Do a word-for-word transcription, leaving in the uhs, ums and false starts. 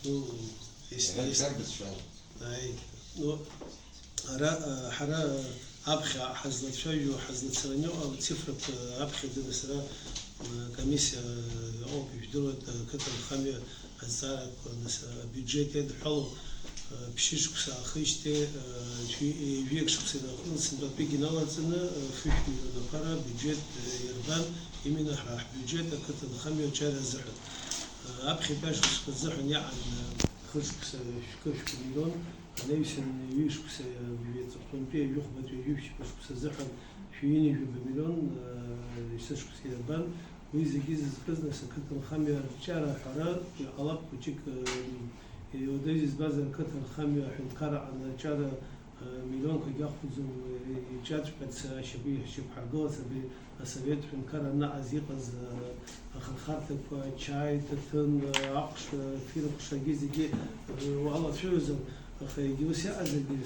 Ну, если есть. Аи, ну, ара, а, ҳара, а, аԥхьа ҳазлацәажәо, ҳазлацараны иҟоу ацифрақәа аԥхьаӡаны сара, а, комиссиа, а, ауп, ижәдыруеит, а, ақыҭанхамҩа азҵаарақәа, нас, а, абиуџьет иадҳәалоу, а, ԥшьышықәса аахижьҭеи, а, жәи-, ҩажәи акы шықәса инаркны, сынтәатәигьы иналаҵаны, а, фышә миллион аԥара абиуџьет, а, иарбан, именно ҳара ҳбиуџьет ақыҭанхамҩа аҿиара азыҳәан. Аԥхьатәи ашықәсқәа азыҳәан иаан, хышықәса шәкы-шәкы миллион, анаҩсан ҩышықәса, ҩаҵыхәтәантәи ҩажәихәбатәи ҩажәи шәшықәса азыҳәан шәи ҩынҩажәаба миллион, есышықәса иарбан. Уи зегьы зызкыз, нас, ақыҭанхамҩа арҿиара аҳәара иҟалап хәыҷык, иуадаҩыз избазар, ақыҭанхамҩа аҳәынҭқарра аҟны аҿиара миллионқәагьы ахәаӡом, иҿаҵәҟьарц ашьапы иҳшьақәҳаргыларц абри асовет ҳәынҭқарра анаҟаз иҟаз, а, ахырхарҭақәа, ачаи, ҭаҭын, а, аҟәша, фирҟәшагьы зегьы, а, уалацәажәозар, аха егьа ус иаҟазаргьы,